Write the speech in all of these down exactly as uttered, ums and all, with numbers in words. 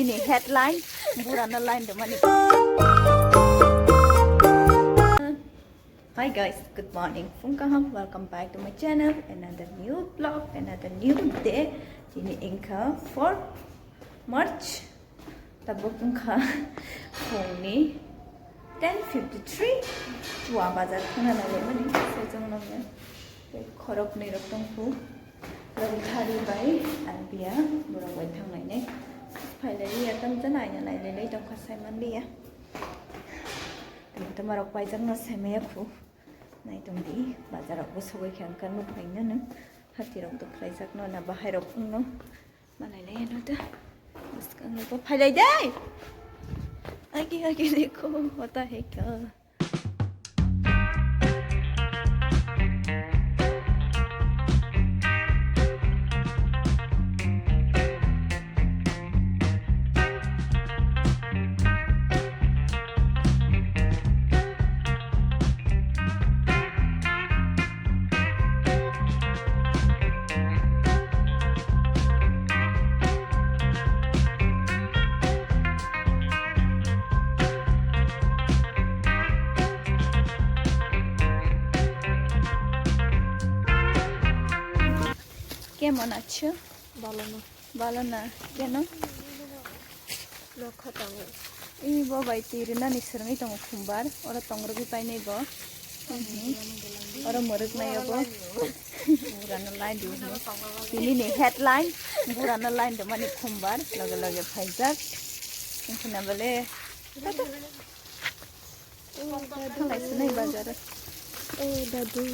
Ni headline, burano line do mani. Hi guys, good morning. Phung kaham, welcome back to my channel. Another new vlog, another new day. Tini wngkha fourth March. Tabuk wngkha phungni ten fifty-three. Chua bazar thangna nailaimani, sejong nokni tei khoroknwi rok tongkhu. Rwngthari bai Anpia borok bai thanglainai. Phailaiya tamjani aina nailailai tongkha saimanliya. Tamo tamo rok paijakno saimaya khu. Naitongdi bazarok bo sogwi khe wngkha nukhlainani. Hatirok do khlaijakno na bahairok wngno. Malailai ano ta. Bwskango phailai dai. Agi agi dekho hota hai kya. কেমন আছো? ভালো না। ভালো না, কেন? Nokha tongo. Ih, bo bai twi rinani swrwngwi tongo khumbar. Oro tongrwgwi painai bo. Mhm. Oro mwrwknai obo. Burano line rw hino. Tini ni headline, burano line rwmani khumbar. Loge loge phaijak. Wngkhana bole. Thalai swnai bazar. Oh, dadu.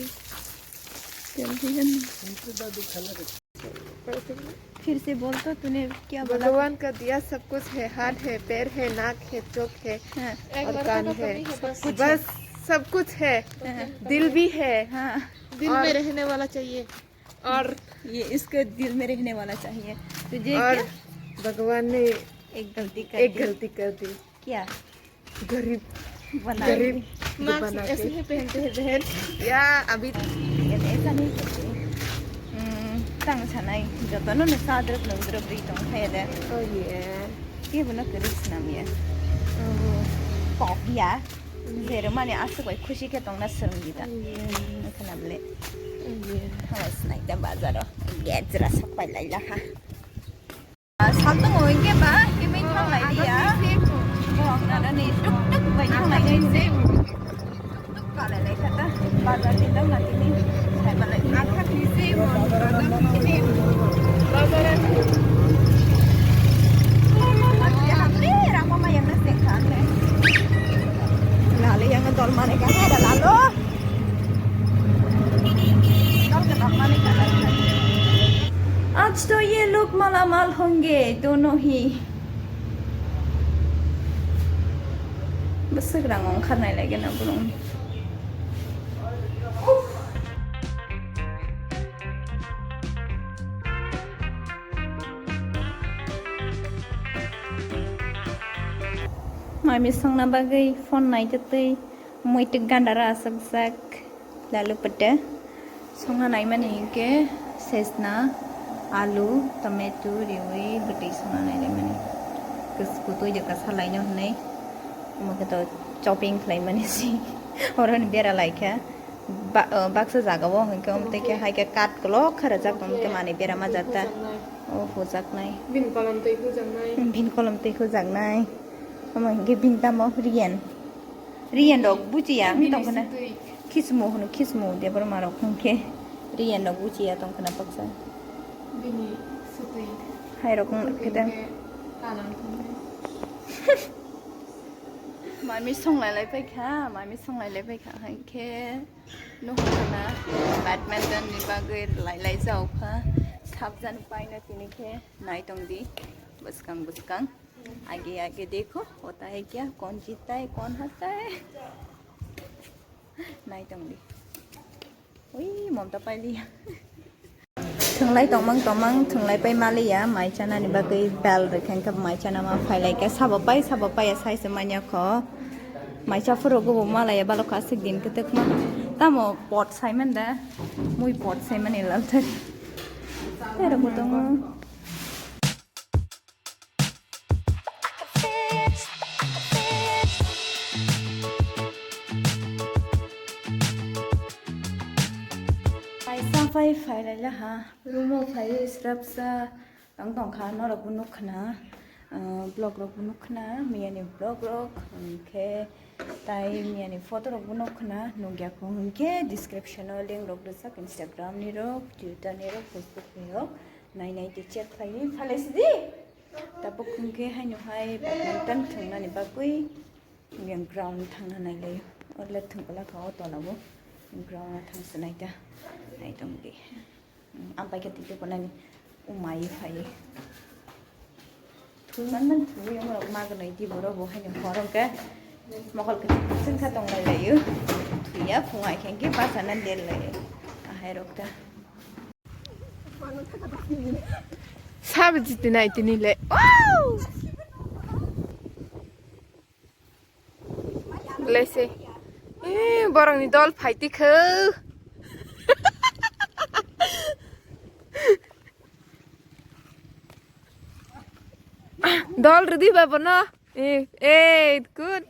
फिर से बोल तो, तूने क्या बोला? भगवान का दिया सब कुछ है, हाथ है, पैर है, नाक है, चोख है, हाँ। और कान है। बस, सब कुछ है। हाँ। दिल भी है। हाँ। दिल में रहने वाला चाहिए। और ये इसके दिल में रहने वाला चाहिए। तुझे और क्या? भगवान ने एक गलती कर एक दी। गलती कर दी। क्या? गरीब बना गरीब के। मास्क बना ऐसे के। ही पहनते हैं बहन। या अभी ऐसा नहीं करते। Hmm, tang sanai, jotono no sadrop nungdrop ri tong khaye de. Oh yeah. Ke bono kwrwi swnam ya. Oh. Pop ya. Zero mani aswk bai khushi khe tongna swrwng di da. Oh yeah. Khna bole. Oh yeah. Thalai swnai da bazaro. Gejra sapai lai la ha. Saltung o hingke ba, himui thang lai liya. Borok nana ni tuk tuk bai thang lai ni se. Tuk tuk ka lai lai kha ta. Bazar ni dam na tini. Sai ba lai. Akha ni se mo. Bazar ni. Hamle rama ma yang na se kha ne. Lale yang dol mane ka hai da lalo. Dol ka dol mane ka hai. आज तो ये लोग मालामाल होंगे, दोनों ही। Bwswk rang ongkhar nai lagi na borok ni. Mai misongna bagwi phone naitwi twi muitwk gandara aswkjak. Lalu pete songna naimani hinkhe sesna, alu, tomato riwi bwtwi songna nailaimani. Kis-, kutui jwkha salaino hinwi omo khe to chopping khlaimani si. Oro ni bera laikha. Ba-, o, baksa jaga o hinkhe omo tei khe hai khe kat kolok kha rwjak tong khe manwi bera ma jata. O hujaknai. Bini kolom twi hujaknai. Bini kolom twi hujaknai. Omo hinkhe bini tamo riyan. Riyan rok bujiya wng tongkhana. Bini sitwi. Khismu hwno khismu Debbarma rok hwnkhe riyan rok bujiya tongkhana baksa. Bini sitwi. Hai rok wng khe ta. Bini khe kalang thangkhe. Mami songlai lai paikha, mami songlai lai paikha hwnkhe nuhurkhana badminton ni bagwi lai lai jaokha. Sabjani paino tini khe naitongdi bwskang bwskang. Age age dekho, hota hai kya, kaun jeeta hai, kaun harta hai. Naitongdi. Ui, Mamta pailiya. Thwnglai tongmang tongmang, thwnglai pai maliya, mai chanani bagwi bell rwkha, hwnkhe mai chana ma phailai khe, sabo pai, sabo paiya sai se manya kho. Mai cha phuru gubo malaya, balokho aswk din kwtwkma. Tamo pot saiman da, mui pot saimani lalthari. Tei rokbo tongo. Phailailaha, room o phai srapsa tong tongkha, norokbo nukkha na, ah, vlog rokbo nukkha na, miyani vlog rok, hwnkhe tai miyani photo rokbo nukkha na, nukya kho hwnkhe description o link rok rijak, Instagram ni rok, Twitter ni rok, Facebook ni rok, nai nai tei check khlaiwi phalai sidi. Tabuk hwnkhe haino hai badminton thwngnani bagwi yang ground thangna nailaio. Orle thwngla kha o tola bo ground thangsa naita. Nai tongdi. Ampai khe twi twi konani umai phai. Thwi man man thwi yang rok ma gnai di boro bo haino horo khe mokol khe sengkha tong nailaio. Thwiya phungai khe khe basa nan del lai. Ahai rok ta. Sab jiti nai tini le. Wow! Lese. Eh, borok ni dol phai tikho. Dol rwdi ba bono. Eh, eh, good.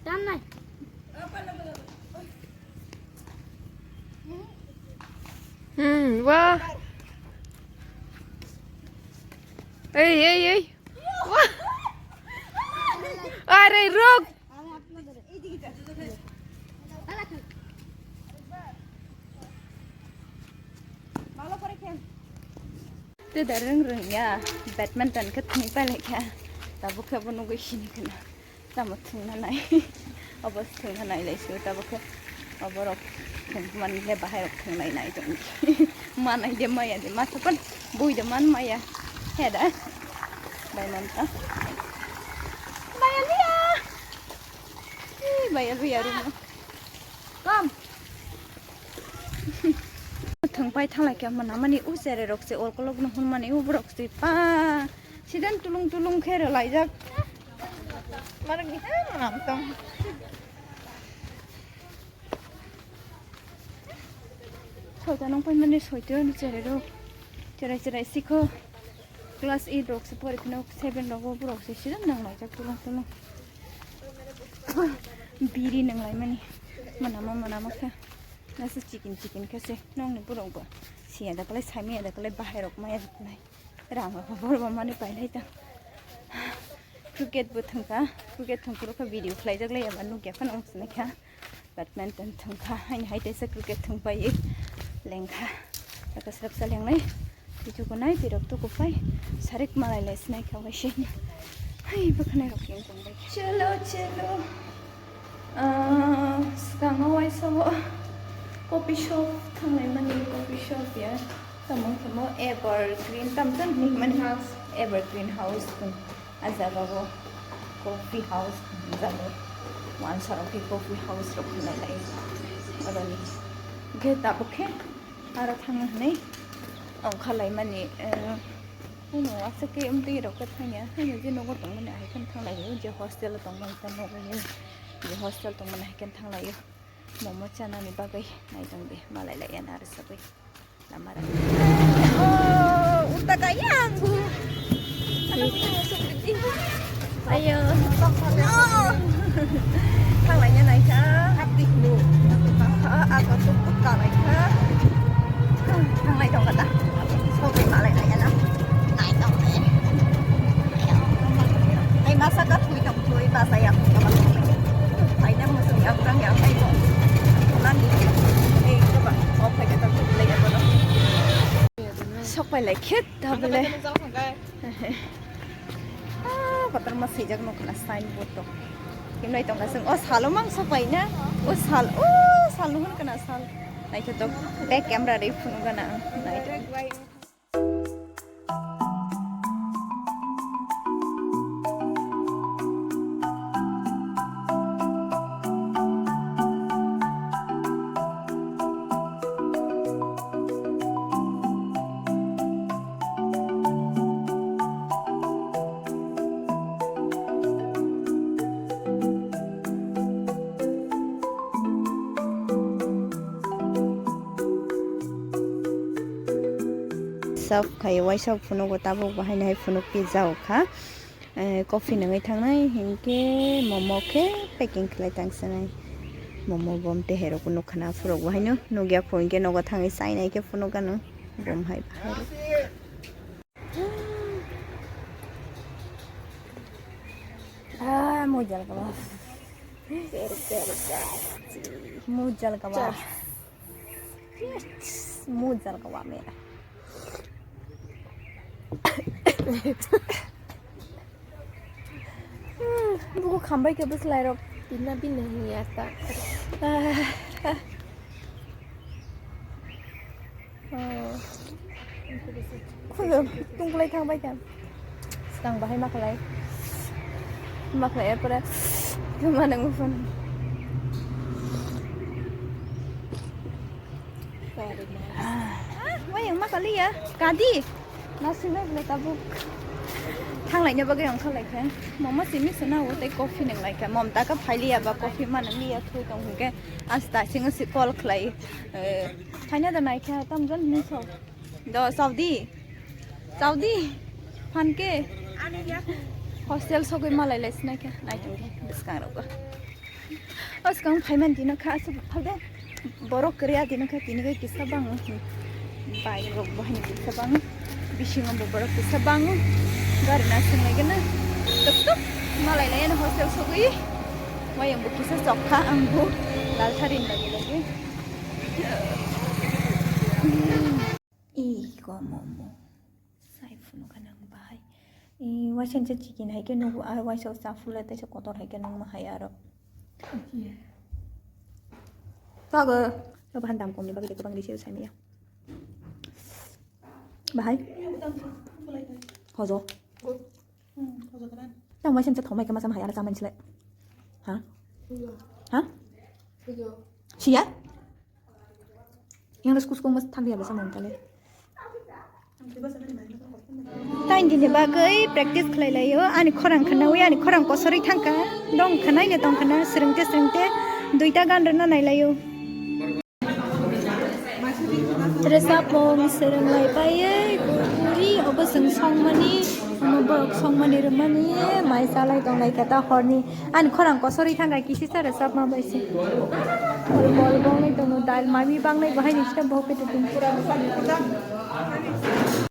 Tanai. Hmm, wah. Ei, ei, ei. Wah. Are, ruk. Te da rwng rwng ya, badminton khe thwngwi pailai kha. Tabuk khe bo nugwi sini khwna. Tamo thwngna nai. Obo thwngna nai lai sio tabuk khe. Oborok thwngmani le bahai rok thwnglai nai tong. Manai de maya de masa pan bui de man maya. He da. Bai man ta. Maya liya. Ih, maya liya rumo. Kom. Thwngpai thanglai khe manamani o cherai rok se olkolok no hwnmani o borok se pa sidan tulung tulung khe rwlaijak. Mara gita manam tong. Soita nang paimani soita ni cherai rok cherai cherai sikho. Class eight rok se pori phano seven rok bo borok se sidan nang laijak tulung tulung. Biri nang lai mani. Manama manama kha. Nasa chicken chicken kha se. Nong ni borok bo. Siya da kalai samiya da kalai bahai rok maya da kalai. Rang rok bo borok mani pai lai ta. Cricket bo thung kha. Cricket thung phuru kha video khlai jak lai ya ba nuk ya phano wng sinai kha. Badminton thwngkha, haini hai teisa cricket thwngpai lengkha. Saka srapsa lengnai. Twichuko nai, tirok tukupai. Sarik malai lai sinai kha waisini. Hai, bwkhanai rok yang tongbai. Chalo, chalo. Ah, skango waisa bo coffee shop thanglai mani, coffee shop ya. Tamo, tamo, Evergreen, tam, tam, ni mani house. Evergreen house tong. A jaga o coffee house hinjak o, wansa rok khe coffee house rok hinwi lai oroni. Hwnkhe tabuk khe aro thangna hinwi ongkha lai mani, eh, uno aswk khe amtwi rok khe thangya, haino je nogo tongmani ahai khe thang lai o, je hostel o tongmani tamo je hostel tongmani ahai khe thang lai o, momo chanani bagwi nai tong di, malai lai ya naro sagwi. Lamara. Oh, unta kaya anggu. Ayo. No. Thang lai ya nai kha. Hapdi nu. Ah, ah, aku tuh kok kalai kha. Thang lai dong kata. Sok malai lai ya na. Nai dong deh. Ayo. Ai masa ka thui dong thui masa ya. Ai na masa ya kurang ya ai dong. Lan di. Eh, coba. Oh, pakai tak thui lai ya. Sok pai lai khe. Tabole. Ah, kotorma swijak nukha na signboard rok. Himlai tongkha chwng o salo mangsa paina. O sal, o sal nukha na sal. Naithotok back camera ri phunukgana ang. Naithok. Serve khai, waisa phunukgo tabuk bo haino hai phunuk pizza o kha. Eh, coffee nangwi thangnai hinkhe momo khe packing khlai tang sanai. Momo bom te herok nukha na phurok bo haino nukya kho, hinkhe nogo thangwi chainai khe phunukgano bom hai. Ah, mujal kawa. Mujal kawa. Mujal kawa mera. Buku khambai khe bwswlairok. Bina bina hiya ta. Khulum tungkulai thangbai kha. Swkang bahai ma khlai. Ma khlai, erpore ma nang phone. Wayang ma kaliya. Kadi. Nasing lai le tabuk. Thang lai ne bagwi ang khalai kha. Mama simi sona o tei coffee nang lai kha. Mom ta ka phai liya ba coffee ma nang liya thui tong hwnkhe. Asta sing si call khlai. Eh, phaina da nai kha tam jon ni so. Do Saudi. Saudi. Phan ke. Hostel sogwi malai lai sinai kha. Nai tong khe bwskang rok. O swkang phaiman dino kha, aswk phal de. Borok kwrwi a dino kha, tini bai kisa bang. Bai rok bo haino kisa bang. Bisingo bo borok kisa bang. Gari na swng lai gana. Tuk tuk. Malai lai ano hostel sogwi. Wayang bo kisa chok kha, ang bo lal thari lagi lagi. Ih, ko momo. Sai phunukha nang bahai. Eh, waisa hwnsa chicken hai khe nugo, ah, waisa cha phule teisa kotor hai khe nungma hai aro. Kago. Abo han dam komni bagwi de kwbang risi sai maya. Bahai. Hojo. Tang waisa hwnsa thomai khe masa hai aro cha manchilai. Ha? Ha? Siya? Yang das kuskung mas thang dia basa mantale. Tain dini bagwi practice khlai laio, ani khorang khwnawi, ani khorang kosorwi thangkha, dong khwnai ne tong khwna, swrwngte swrwngte duita gan rwna nai laio. Rwchapmung swrwng lai paiwi, puri obo chwng songmani, omo borok songmani rwmani, mai chalai tong lai khe ta horni. Ani khorang kosorwi thangkha, kisisa rwchapma bai se. Bol bol bongnai tongo, dal mami bangnai bo haini sita bo khe tutung.